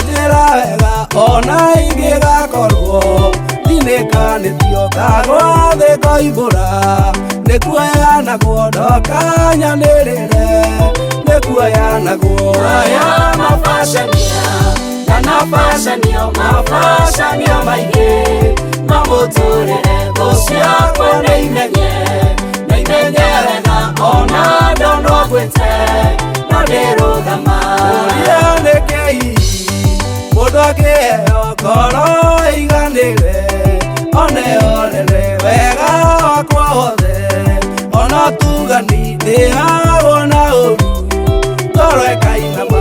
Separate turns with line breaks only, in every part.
Njĩra wega ona ingĩgakorwo thinĩkanĩtio ngagwa thĩ ngoimbũra nĩkuoyanagwo ndoka nyanĩrĩre nĩkuoyanagwo aya mabacania ndanabacanio mabacanio maingĩ mamũtũrĩre thũ ciakwa nĩ imenye na imenye wega ona ndonwo ngwĩte no ndĩrũgama ũria nĩkĩi mũndũ akĩheo ngoro ĩiganĩre oneorere wega wakwa wothe ona tugani ndĩhagwo na ũru ngoro ĩkainama.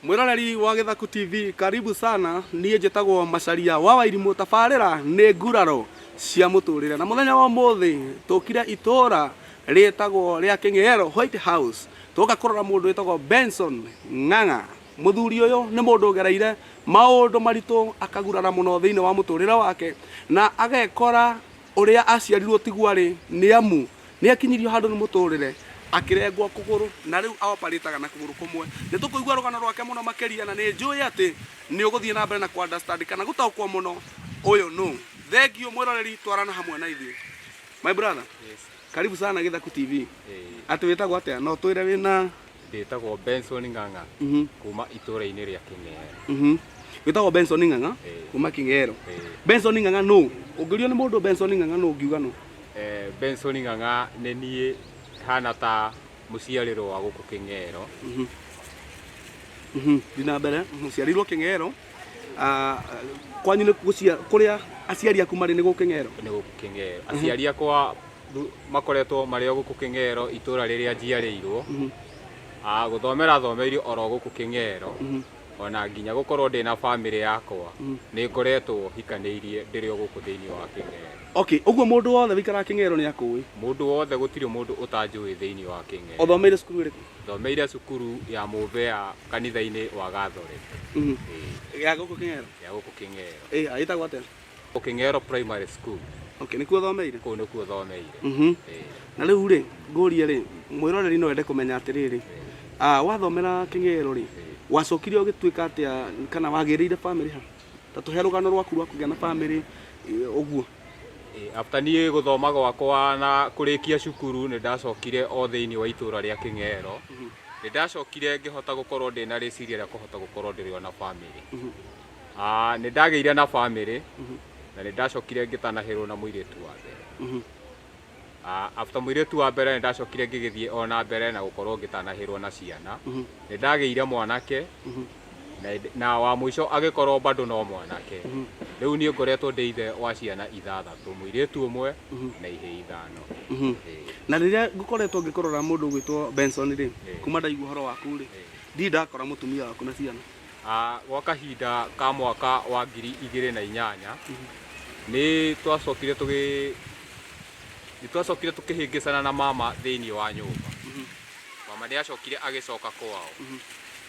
Mwĩroreri wa Gĩthaku TV, karibu sana. Niĩ njĩtagwo Macharia wa Wairimũ, tabarĩra nĩ nguraro cia mũtũrĩre. Na mũthenya wa ũmũthĩ tũkire itũra rĩtagwo rĩa Kĩng'ero White House, tũka kũrora mũndũ wĩtagwo Benson Ng'ang'a. Mũthuri ũyũ nĩ mũndũ ũgereire maũndũ maritũ akagurara mũno thĩinĩ wa mũtũrĩre wake na agekora ũrĩa aciarirwo tiguo arĩ, nĩ amu nĩ akinyirio handũ nĩ mũtũrĩre akĩrengwo kũgũrũ na rĩu aoparĩtaga na kũgũrũ kũmwe. Nĩ tũkũigua rũgano rwake mũno makĩria na nĩ njũĩ atĩ nĩ ũgũthiĩ na mbere na kũ understand kana gũtaũkwo mũno ũyũ nũ. Thengiũ mwĩroreri, twarana hamwe na ithuĩ. My brother,
Yes.
karibu sana Gĩthaku TV.
Ĩĩ.
Atĩ wĩtagwo atĩa? No twĩre wĩna
Ndĩtagwo Benson Ng'ang'a kuma itũũra-inĩ rĩa Kĩng'ero.
Wĩtagwo Benson Ng'ang'a
Ĩĩ.
kuma Kĩng'ero.
Ĩĩ.
Benson Ng'ang'a nũ? Ũngĩũrio nĩ mũndũ Benson Ng'ang'a nũ ũngiuga nũ?
Benson Ng'ang'a nĩ niĩ hana ta mũciarĩrwo wa gũkũ Kĩng'ero.
Thiĩ na mbere, ũciarĩirwo Kĩng'ero. Ah, kwanyu nĩ kũrĩa aciari aku marĩ nĩ gũkũ Kĩng'ero?
Nĩ gũkũ Kĩng'ero. Aciari akwa makoretwo marĩ o gũkũ Kĩng'ero itũũra rĩrĩa njiarĩirwo. Ah, gũthomera thomeire oro gũkũ Kĩng'ero. Ona nginya gũkorwo ndĩna bamĩrĩ yakwa nĩ ngoretwo hikanĩirie ndĩrĩ o gũkũ thĩinĩ wa Kĩng'ero.
Okay, ũguo mũndũ wothe wĩikaraga Kĩng'ero nĩ akũĩ?
Mũndũ wothe, gũtirĩ mũndũ ũtanjũĩ thĩinĩ wa Kĩng'ero.
Ũthomeire cukuru ĩrĩkũ?
Thomeire cukuru ya Mũmbea kanitha-inĩ wa Gathoreki. Ĩĩ.
Ya gũkũ Kĩng'ero?
Ya gũkũ Kĩng'ero.
Ĩĩ, ĩtagwo atĩa?
Kĩng'ero Primary School.
Okay, nĩkuo ũthomeire?
Kũu nĩkuo thomeire. Ĩĩ.
Na rĩu rĩ, ngũrie rĩ, mwĩroreri no ende kũmenya atĩrĩrĩ, ah, wathomera Kĩng'ero rĩ, wacokire ũgĩtuĩka atĩa kana wagĩrĩire bamĩrĩ ha? Ta tũhe rũgano rwaku rwa kũgĩa na bamĩrĩ ũguo.
After niĩ gũthoma gwakwa na kũrĩkia cukuru nĩ ndacokire o thĩinĩ wa itũũra rĩa Kĩng'ero. Nĩ ndacokire ngĩhota gũkorwo ndĩna rĩciria rĩa kũhota gũkorwo ndĩrĩ ona bamĩrĩ. Ah, nĩ ndagĩire na bamĩrĩ na nĩ ndacokire ngĩtanahĩrwo na mũirĩtu wa mbere. Ah, after mũirĩtu wa mbere nĩ ndacokire ngĩgĩthiĩ o na mbere na gũkorwo ngĩtanahĩrwo na ciana. Nĩ ndagĩire mwanake na wa mũico agĩkorwo bado no mwanake. Rĩu niĩ ngoretwo ndĩ ithe wa ciana ithathatũ, mũirĩtu ũmwe na ihĩĩ ithano. Ĩĩ.
Na rĩrĩa ngũkoretwo ngĩkũrora mũndũ ũgwĩtwo Benson rĩ, kuma ndaigua ũhoro waku rĩ, ndirĩ ndakora mũtumia waku na ciana.
Ah, gwa kahinda ka mwaka wa 2008 nĩ twacokire tũkĩhĩngĩcana na mama thĩinĩ wa nyũmba. Mama nĩ acokire agĩcoka kwao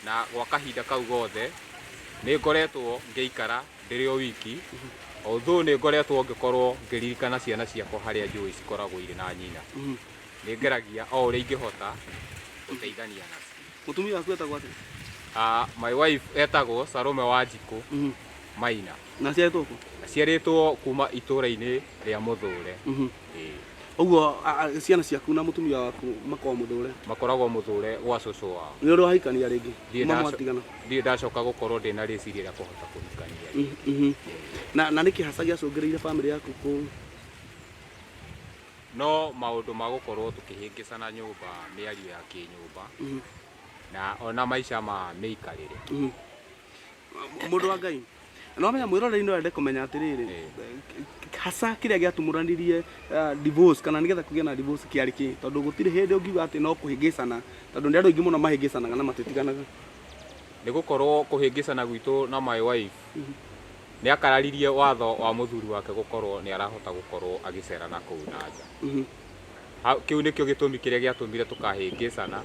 na gwa kahinda kau gothe nĩ ngoretwo ngĩikara ndĩrĩ o wiki, although nĩ ngoretwo ngĩkorwo ngĩririkana ciana ciakwa harĩa njũĩ cikoragwo irĩ na nyina. Nĩ ngeragia o ũrĩa ingĩhota gũteithania nacio.
Mũtumia waku etagwo atĩa?
Ah, my wife etagwo Salome Wanjikũ Maina.
Na aciarĩtwo kũ?
Aciarĩtwo kuma itũũra-inĩ rĩa Mũthũre. Ĩĩ.
Ũguo ciana ciaku na mũtumia waku makoragwo Mũthũre?
Makoragwo Mũthũre gwa cũcũ wao.
Nĩ ũrĩ wahikania rĩngĩ? Kuma mwatigana?
Ndirĩ ndacoka gũkorwo ndĩna rĩciria rĩa kũhota kũhikania rĩngĩ.
Na nĩkĩ hasa gĩacũngĩrĩirie bamĩrĩ yaku kũ?
No maũndũ ma gũkorwo tũkĩhĩngĩcana nyũmba, mĩario ya kĩnyũmba na ona maica ma mĩikarĩre.
Mũndũ wa Ngai, no menya mwĩroreri no ende kũmenya atĩrĩrĩ, hasa kĩrĩa gĩatumũranirie divorce kana nĩgetha kũgĩe na divorce kĩarĩ kĩ? Tondũ gũtirĩ hĩndĩ ũngiuga atĩ no kũhĩngĩcana, tondũ nĩ andũ aingĩ mũno mahĩngĩcanaga na matitiganaga.
Nĩ gũkorwo kũhĩngĩcana gwitũ na my wife nĩ akararirie watho wa mũthuri wake gũkorwo nĩ arahota gũkorwo agĩcera na kũu na nja. Kĩu nĩkĩo gĩtũmi kĩrĩa gĩatũmire tũkahĩngĩcana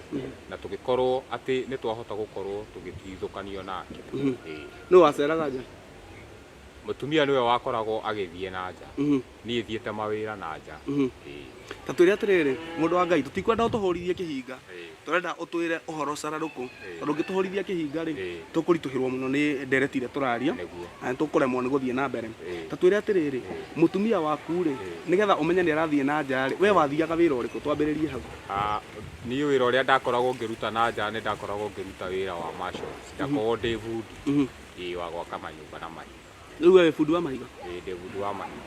na tũgĩkorwo atĩ nĩ twahota gũkorwo tũgĩtigithũkanio nake. Ĩĩ.
Nũ waceraga nja?
Mũtumia nĩwe wakoragwo agĩthiĩ na nja, niĩ thiĩte mawĩra na nja.
Ta twĩre atĩrĩrĩ, mũndũ wa Ngai, tũtikwenda ũtũhũrithie kĩhinga, tũrenda ũtwĩre ũhoro cararũkũ, tondũ ũngĩtũhũrithia kĩhinga rĩ, tũkũritũhĩrwo mũno nĩ ndereti ĩrĩa tũraria na nĩtũkũremwo nĩ gũthiĩ na mbere. Ta twĩre atĩrĩrĩ, mũtumia waku rĩ, nĩgetha ũmenye nĩ arathiĩ na nja rĩ, we wathiaga wĩra ũrĩkũ? Twambĩrĩrie hau.
Niĩ wĩra ũrĩa ndakoragwo ngĩruta na nja, nĩ ndakoragwo ngĩruta wĩra wa masons, ndakoragwo ndĩ bundi wa gwaka manyũmba na mahiga.
Rĩu we wĩ bundi wa mahiga?
Ĩĩ, ndĩ bundi wa mahiga.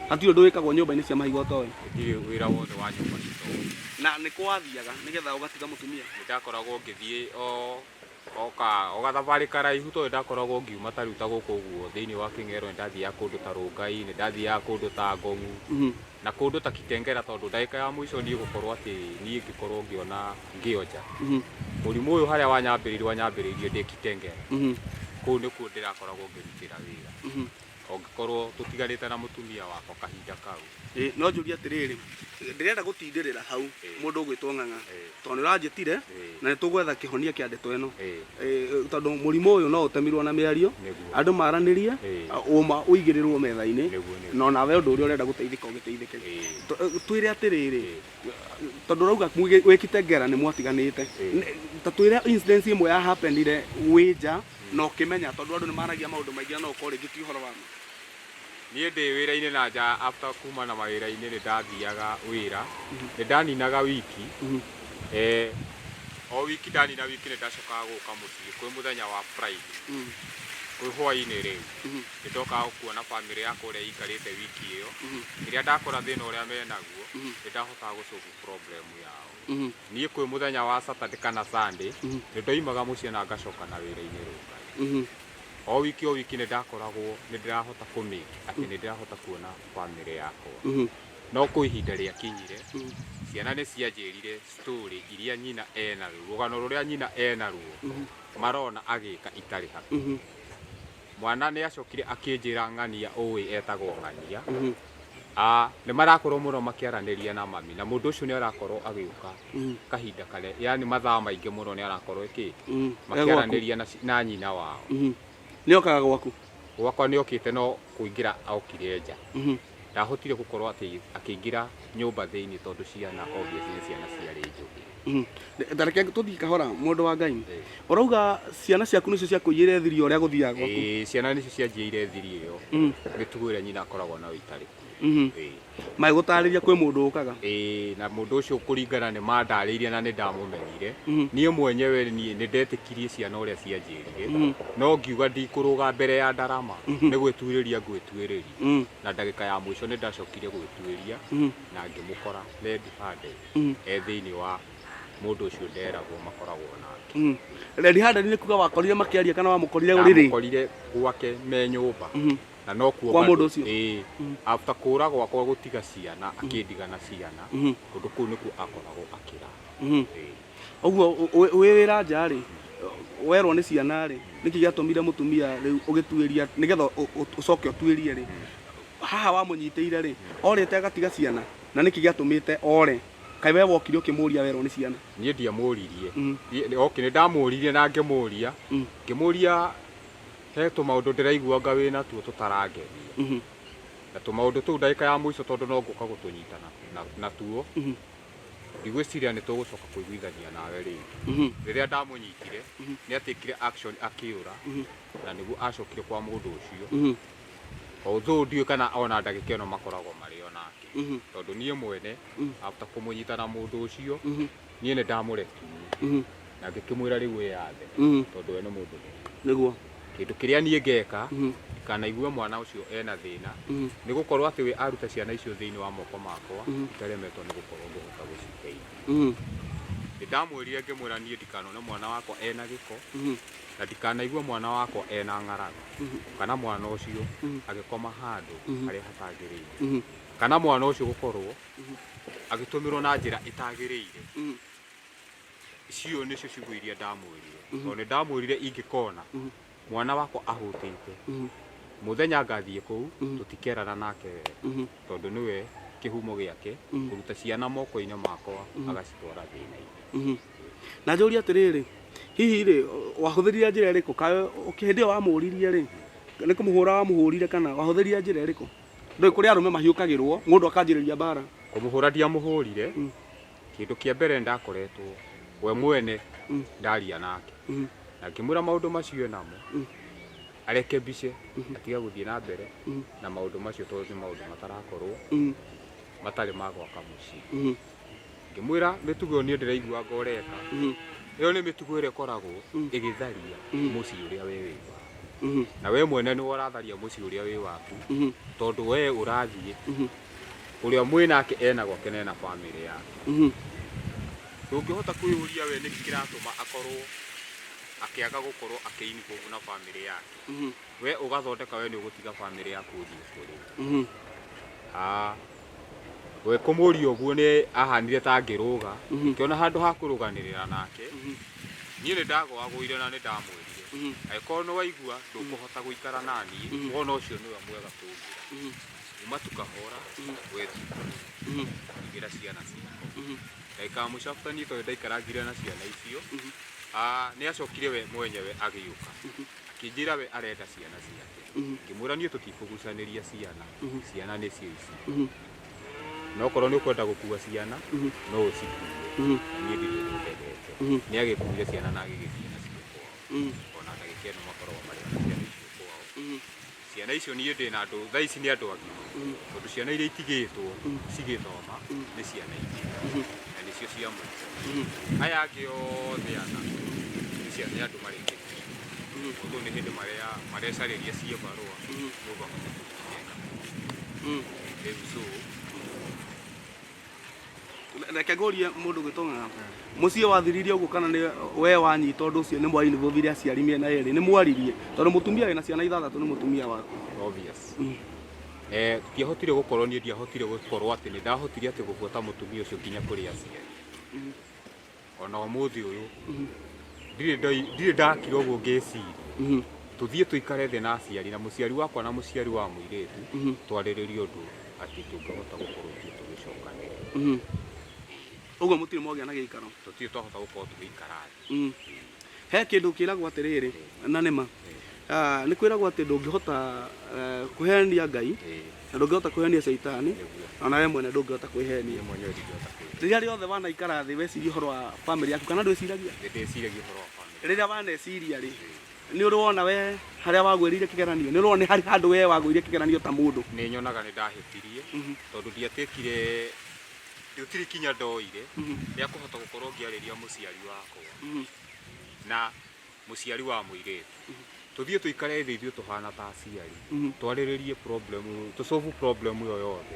Hatirĩ ũndũ wĩkagwo nyũmba-inĩ cia mahiga ũtoĩ?
Ndirĩ wĩra wothe wa nyũmba itoĩ.
Na nĩ kũ wathiaga nĩgetha ũgatiga mũtumia?
Nĩ ndakoragwo ngĩthiĩ o gathabarĩ karaihu, tondũ ndakoragwo ngiuma ta rĩu ta gũkũ ũguo thĩinĩ wa Kĩng'ero, nĩ ndathiaga kũndũ ta Rũngai, nĩ ndathiaga kũndũ ta Ngong'u na kũndũ ta Kitengera, tondũ ndagĩka ya mũico niĩ gũkorwo atĩ niĩ ngĩkorwo ngĩona ngĩonja mũrimũ ũyũ harĩa wanyambĩrĩirie ndĩ Kitengera, kũu nĩkuo ndĩrakoragwo ngĩrutĩra wĩra, ongĩkorwo tũtiganĩte na mũtumia wakwa kahinda kau.
No njũrie atĩrĩrĩ, ndĩrenda gũtindĩrĩra hau mũndũ ũgwĩtwo Ng'ang'a, tondũ nĩ ũranjĩtire na nĩ tũgwetha kĩhonia kĩa ndeto ĩno, tondũ mũrimũ ũyũ no ũtemirwo na mĩario, andũ maranĩrie, ũma ũigĩrĩrwo metha-inĩ, na onawe ũndũ ũrĩa ũrenda gũteithĩka ũgĩteithĩke. Twĩre atĩrĩrĩ, tondũ ũrauga wĩ Kitengera nĩ mwatiganĩte, ta twĩre incident ĩmwe ya happenire wĩ nja na ũkĩmenya, tondũ andũ nĩ maragia maũndũ maingĩ na no ũkorwo rĩngĩ ti ũhoro wa ma.
Niĩ ndĩ wĩra-inĩ na nja, after kuma na mawĩra-inĩ nĩ ndathiaga wĩra, nĩ ndaninaga wiki, o wiki ndanina wiki nĩ ndacokaga gũka mũciĩ kwĩ mũthenya wa Friday, kwĩ hwaĩ-inĩ rĩu nĩ ndokaga kuona bamĩrĩ yakwa ũrĩa ĩikarĩte wiki ĩyo, rĩrĩa ndakora thĩna ũrĩa menaguo nĩ ndahotaga gũsolve problem yao. Niĩ kwĩ mũthenya wa Saturday kana Sunday nĩ ndoimaga mũciĩ na ngacoka na wĩra-inĩ Rũngai. O wiki nĩ ndakoragwo nĩ ndĩrahota kũmake atĩ nĩ ndĩrahota kuona bamĩrĩ yakwa, no kwĩ ihinda rĩakinyire ciana nĩ cianjĩrire story iria nyina enaruo, rũgano rũrĩa nyina enaruo marona agĩka itarĩ hakuhĩ. Mwana nĩ acokire akĩnjĩra ng'ania ũĩ etagwo ng'ania, nĩ marakorwo mũno makĩaranĩria na mami, na mũndũ ũcio nĩ arakorwo agĩũka kahinda kare, yani mathaa maingĩ mũno nĩ arakorwo ĩkĩ makĩaranĩria na nyina wao.
Nĩ okaga gwaku?
Gwakwa nĩ okĩte, no kũingĩra okire nja. Ndahotire gũkorwo atĩ akĩingĩra nyũmba thĩinĩ, tondũ ciana obviously nĩ ciana ciarĩ njũgĩ.
Ta reke tũthiĩ kahora, mũndũ wa Ngai. Ũrauga ciana ciaku nĩcio ciakũiyĩre thiri ũrĩa gũthiaga gwaku?
Ĩĩ, ciana nĩcio cianjĩire thiri ĩyo, mĩtugo ĩrĩa nyina akoragwo nayo itarĩ kuo.
Magĩgũtarĩria kwĩ mũndũ ũkaga?
Ĩĩ, na mũndũ ũcio kũringana nĩ mandarĩirie na nĩ ndamũmenyire. Niĩ mwenyewe niĩ nĩ ndetĩkirie ciana ũrĩa cianjĩrire, no ngiuga ndikũrũga mbere ya ndarama, nĩ gwĩtuĩrĩria ngwĩtuĩrĩria, na ndagĩka ya mũico nĩ ndacokire gwĩtuĩria na ngĩmũkora red handed e thĩinĩ wa mũndũ ũcio nderagwo makoragwo nake.
Red handed nĩ kuga wakorire makĩaria kana wamũkorire ũrĩrĩ?
Ndamũkorire gwake me nyũmba, na no kuo
kwa mũndũ ũcio?
Ĩĩ, after kũra gwakwa gũtiga ciana, akĩndiga na ciana, kũndũ kũu nĩkuo akoragwo akĩrara.
Ũguo wĩ wĩra nja rĩ, werwo nĩ ciana rĩ, nĩkĩ gĩatũmire mũtumia rĩu ũgĩtuĩria nĩgetha ũcoke ũtuĩrie rĩ, haha wamũnyitĩire rĩ, orĩte agatiga ciana, na nĩkĩ gĩatũmĩte ore? Kaĩ we wokire ũkĩmũria werwo nĩ ciana?
Niĩ ndiamũririe. Okay, nĩ ndamũririe na ngĩmũria, ngĩmũria he tũmaũndũ ndĩraigua anga wĩna tuo tũtarangenia, na tũmaũndũ tũu ndagĩka ya mũico tondũ no ngũka gũtũnyita natuo, ndigwĩciria nĩ tũgũcoka kũiguithania nawe rĩngĩ. Rĩrĩa ndamũnyitire nĩ atekire action akĩũra, na nĩguo acokire kwa mũndũ ũcio, although ndiũĩ kana ona ndagĩka ĩno makoragwo marĩ o nake, tondũ niĩ mwene after kũmũnyita na mũndũ ũcio niĩ nĩ ndamũrekirie na ngĩkĩmwĩra rĩu wĩyathe, tondũ we nĩ mũndũ mũgima.
Nĩguo
kĩndũ kĩrĩa niĩ ngeka ndikanaigue mwana ũcio ena thĩna, nĩ gũkorwo atĩ we aruta ciana icio thĩinĩ wa moko makwa itaremetwo nĩ gũkorwo ngĩhota gũciteithia. Nĩ ndamwĩrire ngĩmwĩra niĩ ndikanone mwana wakwa ena gĩko, na ndikanaigua mwana wakwa ena ng'aragu, kana mwana ũcio agĩkoma handũ harĩa hatagĩrĩire, kana mwana ũcio gũkorwo agĩtũmĩrwo na njĩra ĩtagĩrĩire. Icio nĩcio ciugo iria ndamwĩrire, tondũ nĩ ndamwĩrire ingĩkona mwana wakwa ahũtĩte mũthenya ngathiĩ kũu tũtikerana nake wega, tondũ nĩwe kĩhumo gĩake kũruta ciana moko-inĩ makwa agacitwara thĩna-inĩ.
Na njũrie atĩrĩrĩ, hihi rĩ wahũthĩrire njĩra ĩrĩkũ? Kaĩ hĩndĩ ĩyo wamũririe rĩ, Nĩ kũmũhũra wamũhũrire kana wahũthĩrire njĩra ĩrĩkũ? Ndũĩ kũrĩ arũme mahiũkagĩrwo mũndũ akanjĩrĩria mbara.
Kũmũhũra ndiamũhũrire. Kĩndũ kĩa mbere ndakoretwo we mwene ndaria nake na ngĩmwĩra maũndũ macio enamo arekebice, atige gũthiĩ na mbere na maũndũ macio tondũ nĩ maũndũ matarakorwo matarĩ ma gwaka mũciĩ. Ngĩmwĩra mĩtugo ĩyo niĩ ndĩraigua anga ũreka, ĩyo nĩ mĩtugo ĩrĩa ĩkoragwo ĩgĩtharia mũciĩ ũrĩa we wĩ waku, na we mwene nĩwe ũratharia mũciĩ ũrĩa wĩ waku, tondũ we ũrathiĩ ũrĩa mwĩ nake ena gwake na ena bamĩrĩ yake. Ndũngĩhota kwĩyũria we nĩkĩ kĩratũma akorwo akĩaga gũkorwo akĩ involve na bamĩrĩ yake. We ũgathondeka we nĩ ũgũtiga bamĩrĩ yaku ũthiĩ kũrĩ. Ah, we kũmũria ũguo nĩ ahanire ta angĩrũga. Ngĩona handũ ha kũrũganĩrĩra nake, niĩ nĩ ndagũagũire na nĩ ndamwĩrire, angĩkorwo nĩ waigua ndũkũhota gũikara na niĩ, wona ũcio nĩwe mwega kũngĩra, uma tu kahora, we thiĩ kũrĩ igĩra ciana ciaku. Ndagĩka ya mũico after niĩ tondũ ndaikarangire na ciana icio, ah, nĩ acokire we mwenyewe agĩũka akĩnjĩra we arenda ciana ciake. Ngĩmwĩra niĩ tũtikũgucanĩria ciana, ciana nĩcio ici, na okorwo nĩ ũkwenda gũkua ciana no ũcikue, na niĩ ndirĩ ũndũ ndendete. Nĩ agĩkuire ciana na agĩgĩthiĩ nacio kwao. Ona ndagĩka ĩno makoragwo marĩ na ciana icio kwao. Ciana icio niĩ ndĩ na andũ thaa ici nĩ andũ agima, tondũ ciana iria itigĩtwo cigĩthoma nĩ ciana igĩrĩ na nĩcio cia mũico. Aya angĩ othe ana nĩ ciana, nĩ andũ marĩkĩtie. Ũndũ nĩ hĩndĩ marecarĩria ciĩbarũa mũndũ ahote kũrutĩka. Rĩu so
Reke ngũrie mũndũ gwĩtwo Ng'ang'a, mũciĩ wathiririe ũguo kana nĩ we wanyita ũndũ ũcio nĩ mwainvolvire aciari mĩena yerĩ, nĩ mwaririe? Tondũ mũtumia wĩna ciana ithathatũ nĩ mũtumia waku.
Obvious. Tutiahotire gũkorwo, niĩ ndiahotire gũkorwo atĩ nĩ ndahotire atĩ gũbuata mũtumia ũcio nginya kũrĩ aciari. Ona ũmũthĩ ũyũ ndirĩ ndakira ũguo ngĩciria tũthiĩ tũikare thĩ na aciari, na mũciari wakwa na mũciari wa mũirĩtu, twarĩrĩrie ũndũ atĩ tũngĩhota gũkorwo ithuĩ tũgĩcokanĩrĩra.
Ũguo mũtirĩ mwagĩa na gĩikaro?
Tũtirĩ twahota gũkorwo tũgĩikara thĩ.
He kĩndũ kĩragwo atĩrĩrĩ, na nĩma nĩ kwĩragwo atĩ ndũngĩhota kũhenia Ngai na ndũngĩhota kũhenia caitani, ona we mwene ndũngĩhota kwĩhenia.
Niĩ mwenyewe ndingĩhota kwĩhenia.
Rĩrĩa rĩothe wanaikara thĩ weciria ũhoro wa family yaku, kana ndwĩciragia?
Nĩ ndĩciragia ũhoro wa family.
Rĩrĩa waneciria rĩ, nĩ ũrĩ wona we harĩa wagwĩrĩire kĩgeranio? Nĩ ũrona nĩ harĩ handũ we wagwĩrĩire kĩgeranio ta mũndũ?
Nĩ nyonaga nĩ ndahĩtirie, tondũ ndiatĩkire gũtirĩ kinya ndoire rĩa kũhota gũkorwo ngĩarĩria mũciari wakwa na mũciari wa mũirĩtu, tũthiĩ tũikare thĩ ithuĩ tũhana ta aciari, twarĩrĩrie problem, tũsolve problem ĩyo yothe,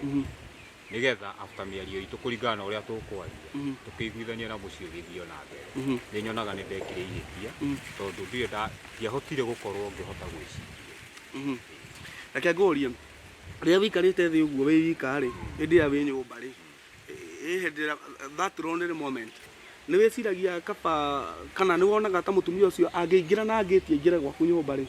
nĩgetha after mĩario itũ, kũringana na ũrĩa tũkwaria, tũkĩiguithania na mũciĩ ũgĩthiĩ na mbere. Nĩ nyonaga nĩ ndekire ihĩtia, tondũ ndirĩ ndiahotire gũkorwo ngĩhota gwĩciria.
Reke ngũrie, rĩrĩa wĩikarĩte thĩ ũguo wĩ wika rĩ, hĩndĩ ĩrĩa wĩ nyũmba rĩ, ĩ hĩndĩ ĩrĩa that lonely moment, nĩ wĩciragia kaba kana nĩ wonaga ta mũtumia ũcio angĩingĩra na angĩtie aingĩre gwaku nyũmba rĩ,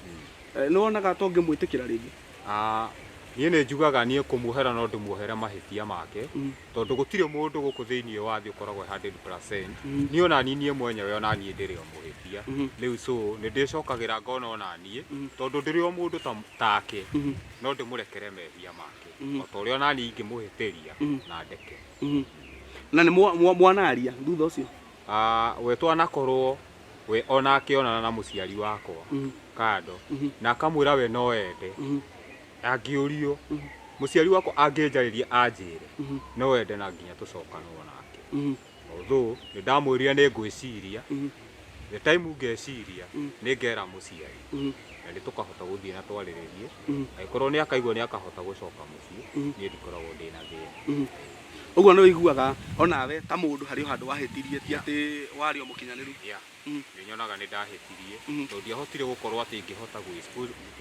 nĩ wonaga ta ũngĩmwĩtĩkĩra rĩngĩ?
Ah, niĩ nĩ njugaga niĩ kũmuohera no ndĩmuohere mahĩtia make, tondũ gũtirĩ mũndũ gũkũ thĩinĩ wa thĩ ũkoragwo 100%. Niĩ ona niĩ mwenyewe, ona niĩ ndĩrĩ o mũhĩtia. Rĩu so nĩ ndĩcokagĩra ngona ona niĩ tondũ ndĩrĩ o mũndũ take, no ndĩmũrekere mehia make o ta ũrĩa ona niĩ ingĩmũhĩtĩria na ndeke.
Na nĩ mwanaria thutha ũcio?
Ah, we twanakorwo we onake onana na mũciari wakwa kando na akamwĩra we no ende angĩũrio mũciari wakwa angĩnjarĩria anjĩre no ende na nginya tũcokanwo nake, although nĩ ndamwĩrire nĩ ngwĩciria, the time ngeciria nĩ ngera mũciari na nĩ tũkahota gũthiĩ na twarĩrĩrie. Angĩkorwo nĩ akaigua nĩ akahota gũcoka mũciĩ, niĩ ndikoragwo ndĩna thĩna.
Ũguo nĩ ũiguaga onawe ta mũndũ harĩ o handũ wahĩtirie, ti atĩ warĩ o mũkinyanĩru?
Yeah. Nĩ nyonaga nĩ ndahĩtirie, tondũ ndiahotire gũkorwo atĩ ingĩhota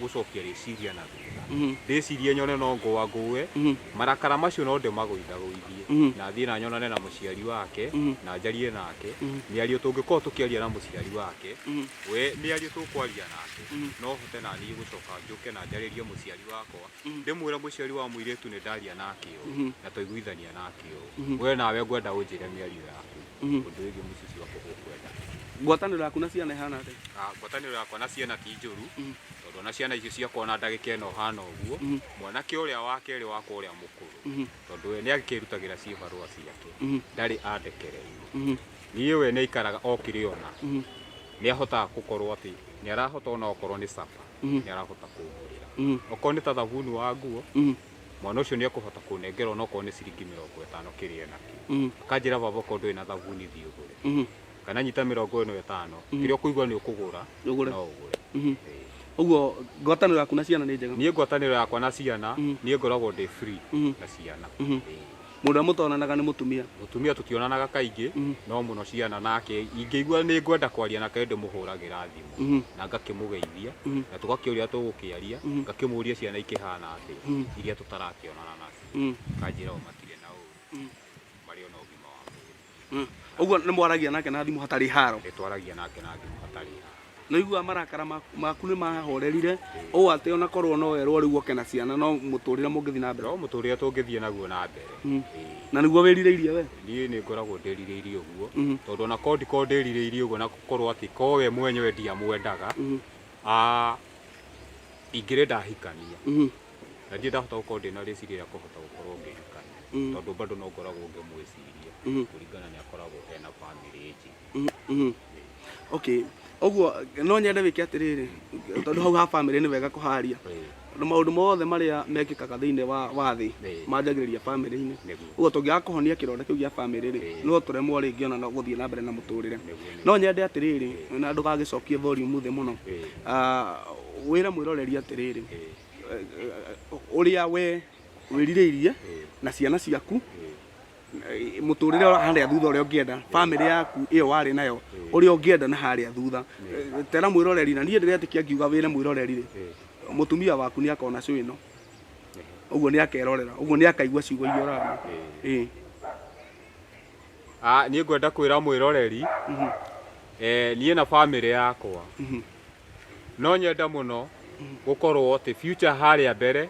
gũcokia rĩciria na thutha, ndĩcirie nyone no ngũa ngũe marakara macio no ndĩmagũithagũithie na thiĩ na nyonane na mũciari wake na njarie nake mĩario tũngĩkorwo tũkĩaria na mũciari wake. We mĩario tũkwaria nake, no hote na niĩ gũcoka njũke na njarĩrie mũciari wakwa, ndĩmwĩre mũciari wa mũirĩtu nĩ ndaria nake ũũ na twaiguithania nake ũũ, we nawe ngwenda ũnjĩre mĩario yaku ũndũ wĩgiĩ mũciĩ ũcio wakwa ũkwenda.
Ngwatanĩro yaku na ciana ĩhana atĩa?
Ah, ngwatanĩro yakwa na ciana ti njũru, tondũ Tondũ ona ciana icio ciakwa ona ndagĩka ĩno hana ũguo, mwanake ũrĩa wa kerĩ wakwa ũrĩa mũkũrũ, tondũ we nĩ akĩrutagĩra ciĩbarũa ciake, ndarĩ andekereirie. Niĩ we nĩ aikaraga okire ona nĩ ahotaga gũkorwo atĩ nĩ arahota ona okorwo nĩ capa nĩ arahota kũngũrĩra, okorwo nĩ ta thabuni wa nguo, mwana ũcio nĩ ekũhota kũnengera ona okorwo nĩ ciringi 50 kĩrĩa enakĩo, akanjĩra, "Baba, okorwo ndũrĩ na thabuni thiĩ ũgũre, kana nyita 50, kĩrĩa ũkũigua nĩ ũkũgũra."
Ũgũre.
No ũgũre. Ĩĩ.
Ũguo ngwatanĩro yaku na ciana nĩ njega?
Niĩ ngwatanĩro yakwa na ciana, niĩ ngoragwo ndĩ free na ciana. Ĩĩ.
Mũndũ ũrĩa mũtonanaga nĩ mũtumia?
Mũtumia tũtionanaga kaingĩ, no mũno ciana nake ingĩigua nĩ ngwenda kwaria nake ndĩmũhũragĩra thimũ na ngakĩmũgeithia na tũgakĩũria tũgũkĩaria, ngakĩmũria ciana ikĩhana atĩa iria tũtarakĩonana nacio, akanjĩra o matirĩ na ũru, marĩ ona ũgima wa mwĩrĩ.
Ũguo nĩ mwaragia nake na thimũ hatarĩ haro?
Nĩ twaragia nake na thimũ hatarĩ haro.
Nĩ ũiguaga marakara maku nĩ mahorerire ũũ atĩ ona korwo no werwo rĩu oke na ciana, no mũtũrĩre mũngĩthiĩ na mbere?
No mũtũrĩre tũngĩthiĩ naguo na mbere. Ĩĩ.
Na nĩguo wĩrirĩirie we?
Niĩ nĩ ngoragwo ndĩrirĩirie ũguo, tondũ ona korwo ndikorwo ndĩrirĩirie ũguo na gũkorwo atĩ korwo we mwenyewe ndiamwendaga, ingĩrĩ ndahikania, na ndirĩ ndahota gũkorwo ndĩna rĩciria rĩa kũhota gũkorwo ngĩhikania, tondũ bado no ngoragwo ngĩmwĩciria kũringana nĩ akoragwo ena bamĩrĩ njega.
Okay, ũguo no nyende wĩke atĩrĩrĩ, tondũ hau ha bamĩrĩ nĩ wega kũharia, tondũ maũndũ mothe marĩa mekĩkaga thĩinĩ wa thĩ manjagĩrĩria bamĩrĩ-inĩ. Ũguo tũngĩaga kũhonia kĩronda kĩu gĩa bamĩrĩ rĩ, no tũremwo rĩngĩ ona no gũthiĩ na mbere na mũtũrĩre. No nyende atĩrĩrĩ, na ndũgagĩcokie volume thĩ mũno, wĩre mwĩroreri atĩrĩrĩ, ũrĩa we wĩrirĩirie na ciana ciaku, mũtũrĩre wa harĩa thutha ũrĩa ũngĩenda, bamĩrĩ yaku ĩyo warĩ nayo ũrĩa ũngĩenda na harĩa thutha. Tera mwĩroreri, na niĩ ndĩretĩkia ngiuga wĩre mwĩroreri rĩ, mũtumia waku nĩ akona show ĩno, ũguo nĩ akerorera, ũguo nĩ akaigua ciugo iria ũraria. Ĩĩ.
Niĩ ngwenda kwĩra mwĩroreri, niĩ na bamĩrĩ yakwa no nyende mũno gũkorwo atĩ future harĩa mbere,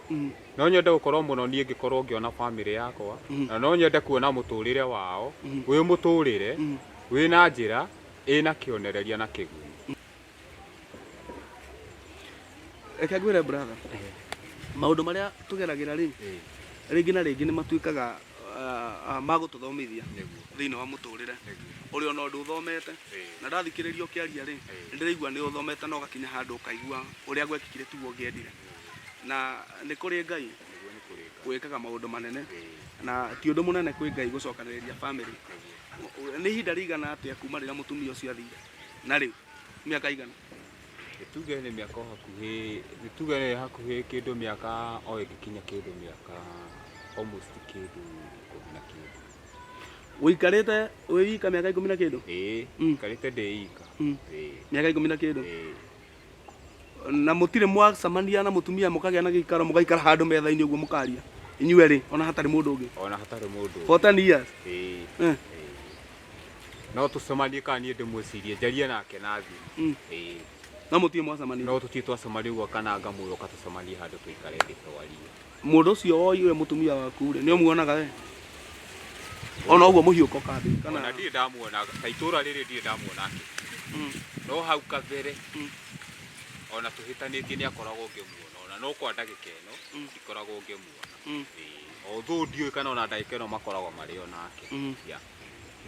no nyende gũkorwo mũno niĩ ngĩkorwo ngĩona bamĩrĩ yakwa, na no nyende kuona mũtũrĩre wao wĩ mũtũrĩre wĩna njĩra ĩna kĩonereria na kĩguni.
Reke ngwĩre, brother, maũndũ marĩa tũgeragĩra rĩ, rĩngĩ na rĩngĩ nĩ matuĩkaga ma gũtũthomithia thĩinĩ wa mũtũrĩre ũrĩa ona ũndũ ũthomete. Na ndathikĩrĩria ũkĩaria rĩ, nĩ ndĩraigua nĩ ũthomete na ũgakinya handũ ũkaigua ũrĩa gwekĩkire tiguo ũngĩendire, na nĩ kũrĩ Ngai wĩkaga maũndũ manene, na ti ũndũ mũnene kwĩ Ngai gũcokanĩrĩria family. Nĩ ihinda rĩigana atĩa kuma rĩrĩa mũtumia ũcio athire na rĩu, mĩaka igana?
Nĩ tuge nĩ mĩaka o hakuhĩ, nĩ tuge nĩ hakuhĩ kĩndũ mĩaka o ĩngĩkinya kĩndũ mĩaka almost kĩndũ 10 na kĩndũ.
Ũikarĩte wĩ wika mĩaka 10 na kĩndũ?
Ĩĩ. Ikarĩte ndĩ ika. Ĩĩ.
Mĩaka 10 na kĩndũ?
Ĩĩ.
Na mũtirĩ mwacemania na mũtumia mũkagĩa na gĩikaro, mũgaikara handũ metha-inĩ ũguo mũkaria inyuerĩ ona hatarĩ mũndũ ũngĩ?
Ona hatarĩ mũndũ.
For 10 years?
Ĩĩ. No tũcemanie kana niĩ ndĩmwĩcirie njarie nake na thimũ. Ĩĩ.
No mũtirĩ mwacemania?
No tũtirĩ twacemania ũguo kana ngamwĩra ũka tũcemanie handũ tũikare thĩ twarie.
Mũndũ ũcio woire mũtumia waku rĩ, nĩ ũmuonaga we ona ũguo mũhiũko kambĩ kana?
Ona ndirĩ ndamuona ta itũra rĩrĩ, ndirĩ ndamuona akĩhĩtũka, no hau kabere ona tũhĩtanĩtie nĩ akoragwo ngĩmuona, ona no kwa ndagĩka ĩno ndikoragwo ngĩmuona. Ĩĩ, although ndiũĩ kana ona ndagĩka ĩno makoragwo marĩ o nake. Yeah.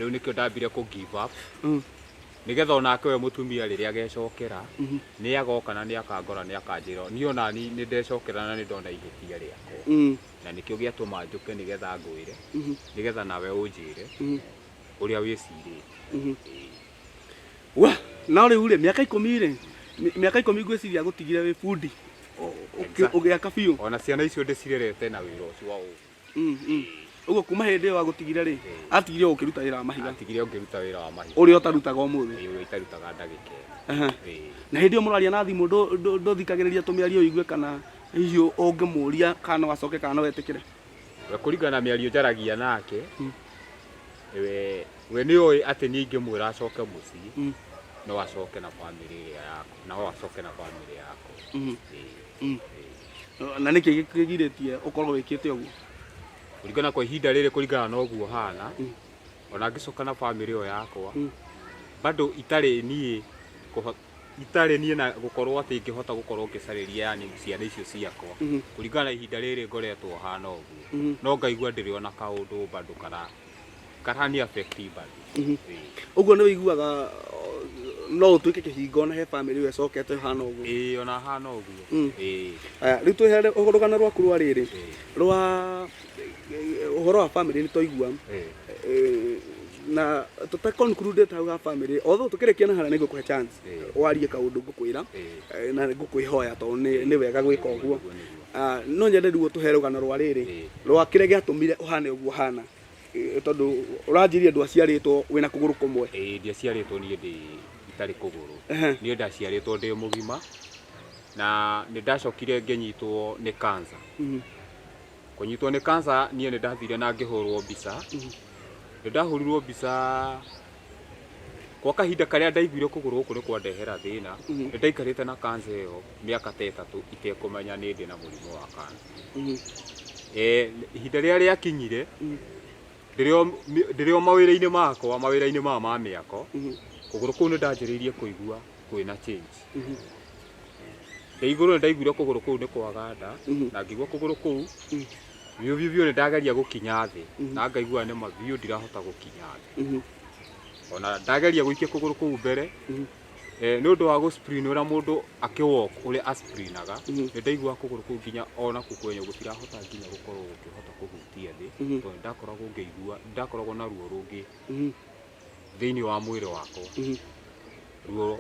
Rĩu nĩkĩo ndambire kũ give up, nĩgetha onake we mũtumia rĩrĩa agecokera nĩ agoka na nĩ akangora, nĩ akanjĩra niĩ ona ni nĩ ndecokera na nĩ ndona ihĩtia rĩakwa, na nĩkĩo gĩatũma njũke nĩgetha ngwĩre, nĩgetha nawe ũnjĩre ũrĩa wĩcirĩtie. Ĩĩ.
Wa no rĩu rĩ, mĩaka 10 rĩ, mĩaka 10 ngwĩciria gũtigire wĩ bundi
Exactly.
ũgĩaka biũ.
Ona ciana icio ndĩcirerete na wĩra ũcio wa ũguo.
Ũguo kuma hĩndĩ ĩyo agũtigire rĩ, atigire ũkĩruta wĩra wa mahiga?
Atigire ũngĩruta wĩra wa mahiga.
Ũrĩa ũtarutaga ũmũthĩ?
Ĩĩ, ũrĩa itarutaga ndagĩka ĩno. Ĩĩ.
Na hĩndĩ ĩyo mũraria na thimũ, ndũthikagĩrĩria tũmĩario ũigue kana hihi ũngĩmũria kana no acoke kana no etĩkĩre?
We kũringana na mĩario njaragia nake, we nĩ oĩ atĩ niĩ ingĩmwĩra acoke mũciĩ, no acoke na bamĩrĩ ĩrĩa yakwa, no acoke na bamĩrĩ yakwa. Ĩĩ.
Na nĩkĩ kĩgirĩtie ũkorwo wĩkĩte ũguo?
Kũringana kwa ihinda rĩrĩ, kũringana na ũguo hana, ona ngĩcoka na bamĩrĩ ĩyo yakwa, bado itarĩ niĩ Itarĩ niĩ na gũkorwo atĩ ingĩhota gũkorwo ngĩcarĩria yani ciana icio ciakwa kũringana na ihinda rĩrĩ ngoretwo hana ũguo, no ngaigua ndĩrĩ ona kaũndũ bado karani affect bado. Ĩĩ.
Ũguo nĩ wĩiguaga no ũtuĩke kĩhingo na he bamĩrĩ ĩyo ĩcokete hana ũguo?
Ĩĩ, ona hana ũguo. Ĩĩ.
Aya, rĩu twĩhere rũgano rwaku rwa rĩrĩ rwa ũhoro wa bamĩrĩ nĩ twaigua. Na tũta conclude hau ha bamĩrĩ, although tũkĩrĩkia na harĩa nĩ ngũkũhe chance warie kaũndũ ngũkwĩra na nĩ ngũkwĩhoya tondũ nĩ wega gwĩka ũguo.
Nĩguo, nĩguo.
Ah, no nyende rĩu ũtũhe rũgano rwa rĩrĩ rwa kĩrĩa gĩatũmire ũhane ũguo ũhana, tondũ ũranjĩrire ndwaciarĩtwo wĩna kũgũrũ kũmwe.
Ĩĩ, ndiaciarĩtwo niĩ ndĩ itarĩ kũgũrũ. Niĩ ndaciarĩtwo ndĩ mũgima na nĩ ndacokire ngĩnyitwo nĩ cancer. Kũnyitwo nĩ cancer, niĩ nĩ ndathire na ngĩhũrwo mbica. Nĩ ndahũrirwo mbica kwa kahinda karĩa ndaiguire kũgũrũ gũkũ nĩ kwandehera thĩna. Nĩ ndaikarĩte na cancer ĩyo mĩaka ta 3 itekũmenya nĩ ndĩ na mũrimũ wa cancer. Ihinda rĩrĩa rĩakinyire, ndĩrĩ o mawĩra-inĩ makwa, mawĩra-inĩ maya ma mĩako, kũgũrũ kũu nĩ ndanjĩrĩirie kũigua kwĩna change. Ndĩ igũrũ nĩ ndaiguire kũgũrũ kũu nĩ kwaganda, na ngĩigua kũgũrũ kũu biũ biũ biũ. Nĩ ndageria gũkinya thĩ na ngaigua nĩma biũ ndirahota gũkinya thĩ. Ona ndageria gũikia kũgũrũ kũu mbere, nĩ ũndũ wa gũ-sprain, ũrĩa mũndũ akĩ-walk ũrĩa asprainaga, nĩ ndaiguaga kũgũrũ kũu nginya ona kuo kwenyewe gũtirahota nginya gũkorwo gũkĩhota kũhutia thĩ, tondũ nĩ ndakoragwo ngĩigua nĩ ndakoragwo na ruo rũngĩ thĩinĩ wa mwĩrĩ wakwa, ruo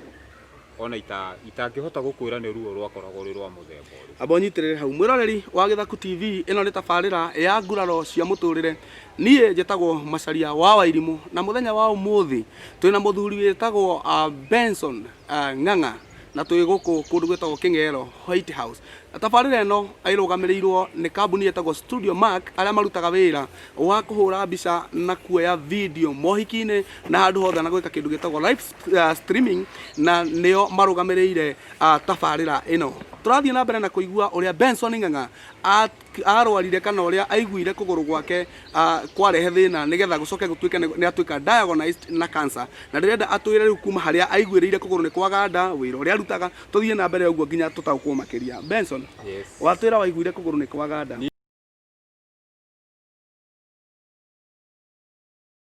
ona itangĩhota gũkwĩra nĩ ruo rwakoragwo rwĩ rwa mũthemba ũrĩkũ.
Amba ũnyitĩrĩre hau, mwĩroreri wa Gĩthaku TV. Ĩno nĩ tabarĩra ya nguraro cia mũtũrĩre. Niĩ njĩtagwo Macaria wa Wairimũ, na mũthenya wa ũmũthĩ twĩna mũthuri wĩtagwo Benson Ng'ang'a, na twĩ gũkũ kũndũ gwĩtagwo Kĩng'ero White House. Na tabarĩra ĩno ĩrũgamĩrĩirwo nĩ kambuni ĩtagwo Studio Mark, arĩa marutaga wĩra wa kũhũra mbica na kuoya video mohiki-inĩ na handũ hothe na gwĩka kĩndũ gĩtagwo live streaming, na nĩo marũgamĩrĩire tabarĩra ĩno. Tũrathiĩ na mbere na kũigua ũrĩa Benson Ng'ang'a arwarire kana ũrĩa aiguire kũgũrũ gwake kwarehe thĩna nĩgetha gũcoke gũtuĩke nĩ atuĩka diagnosed na cancer. Na ndĩrenda atwĩre rĩu kuma harĩa aiguĩrĩire kũgũrũ nĩ kwaganda, wĩra ũrĩa arutaga, tũthiĩ na mbere ũguo nginya tũtaũkwo makĩria. Benson,
Yes.
watwĩra waiguire kũgũrũ nĩ kwaganda.